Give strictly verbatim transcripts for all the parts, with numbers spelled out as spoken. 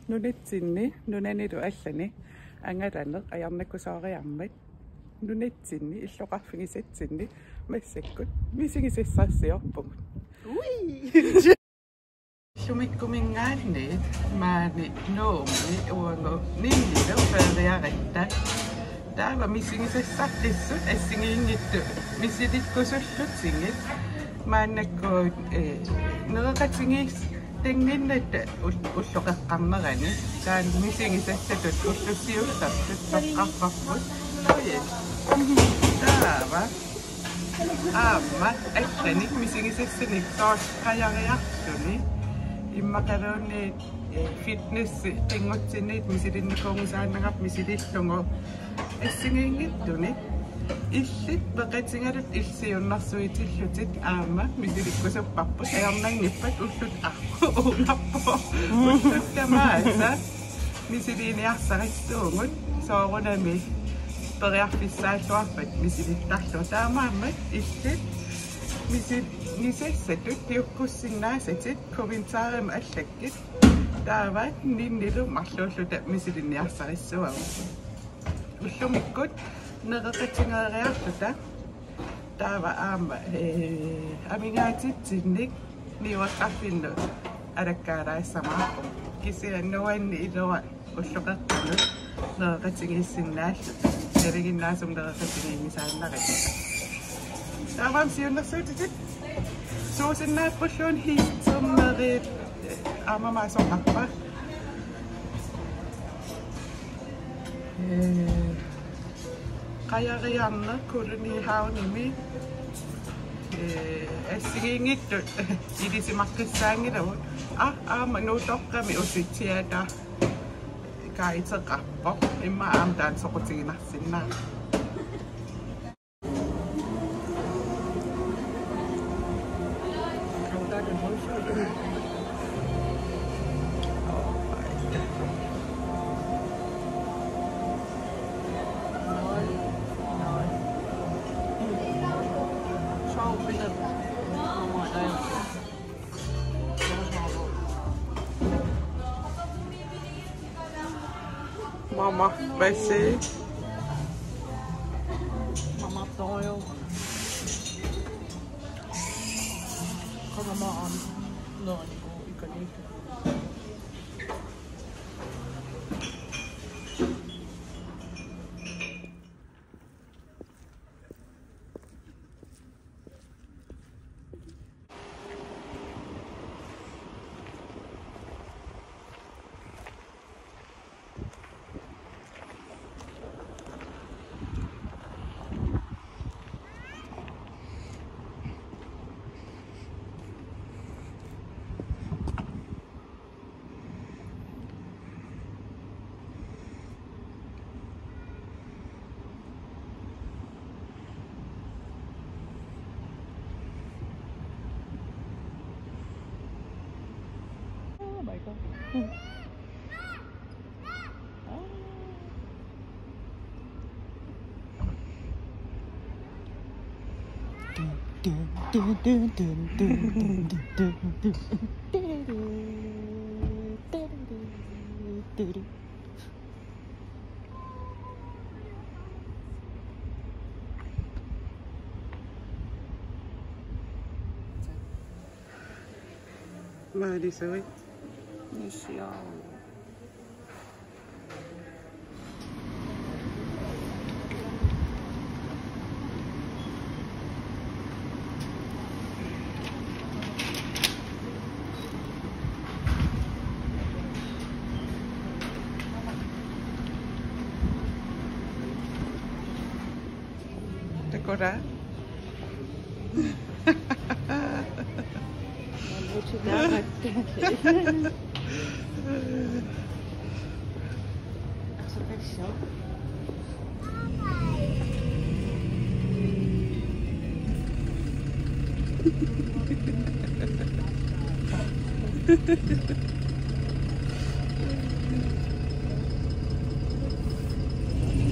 Nunatsinni, nunanilu allani, angalaneq ajornakusooriarmat, nunatsinni, illoqarfigisatsinni, massakkut, misigisassarsiorpugut. Ui! Ullumikkuminngaanniit maani Nuummi uagut Ninnilu feeriaratta. Taava misigisassartissut assigiinngitsut misilikkusullutigit. Maannakkut, eh, nereqatigiissannginnatta ul-, ulloqeqqarnerani. Taanna misigisassatut ulloq siullertut toqqarparput. Ui. Taava. Aamma allanik misigisassanik soorlu qajariarluni. Immaqaluunniit, eh, fitnessi qinngutsinniit misilinnikuunngisaannarpara misilillugu. Assigiinngitsunik. Illit peqatigalugit illit siunnersuitillutit aamma misilikkusupparput ajornanngippat ullut arput uunarpoq. Ullut tamaasa. Misiliiniarsarissuugut soorunami periarfissaalluarpat misilittarlugu. Taamaammat illit misigisassatut piukkussinnaasatit kommentarimi allakkit. Taava Ninnilu marluulluta misilinniarsarissuagut. Ullumikkut nereqatigeeriarluta. Taava aamma, eh, amigaatitsinnik niuertarfinnut alakkaalaassamaarpugut. Kisianni nuanni ilua ulloqeqqanut nereqatigiissinnaalluta. Nalinginnaasumik nereqatigiinngisaannarluta. Taava aamma siunnersuutitit suusinnaappulluunniit hiitsernerit, eh, aamma maasoqarpa. Eh, qajariarneq Kolonihavnimi, eh, assigiinngitsut ilisimaqqissaanngilagut. Aa, aamma Nuutoqqami usitsiata kaiteqarpoq. Immaqa aamma taanna soqutiginarsinnaavat. Mama, hvad siger? Mama, dojo. Kommer meget om noget, det går i granit. Oh my God. Maalisuit. Nisiaa. Takuuk.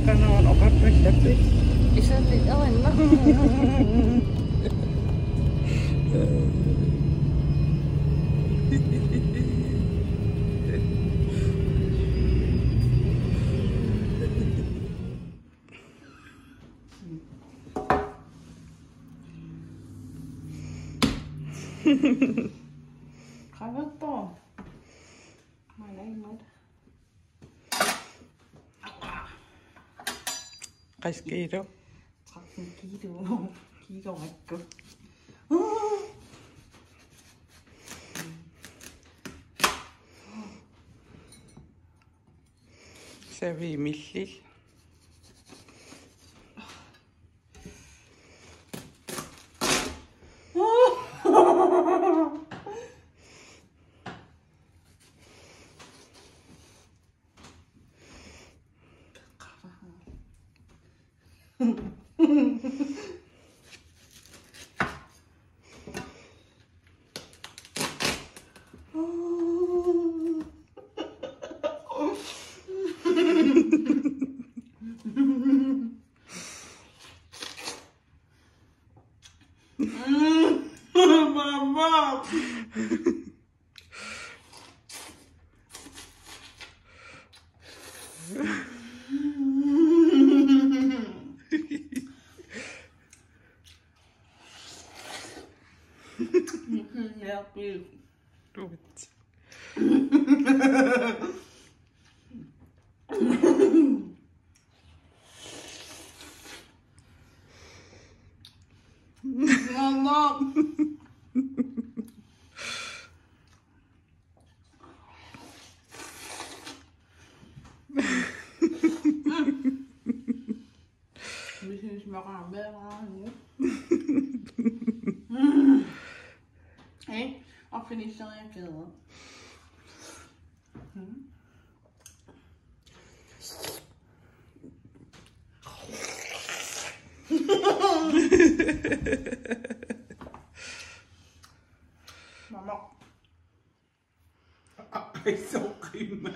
Qanoq oqarpallappit? Isertitaq avanna. Qaverto. Malaimmat. Qassit kilo? Tretten kilo. Kilo makku. Saviimilli. Mama. Mama. Misigissimaqaanga meeraagu. Ee, arfinisseriakeeraq. Mama. Aa, soqimma.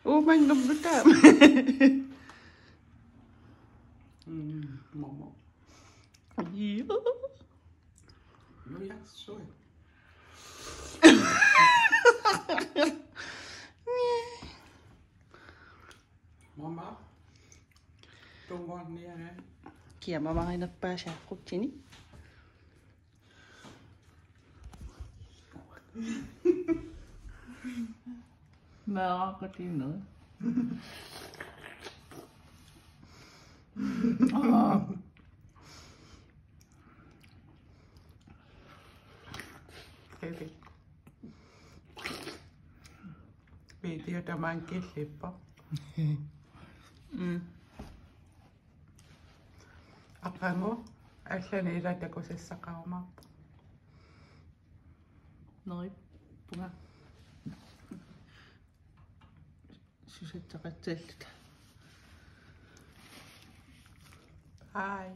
Uumanngerluta. Mm, mama. Io. Nujassui. Mama. Tunngorniaruk. Kia mama inerpaasaaqqutsigit. Meeraaqqutiinneri. Aa. Baby. Video tamaanga killippoq. Mm. Aqagu, allanik ilaa takusassaqarumaarpoq. Neriuppunga. Susassaqassaalluta. Hi.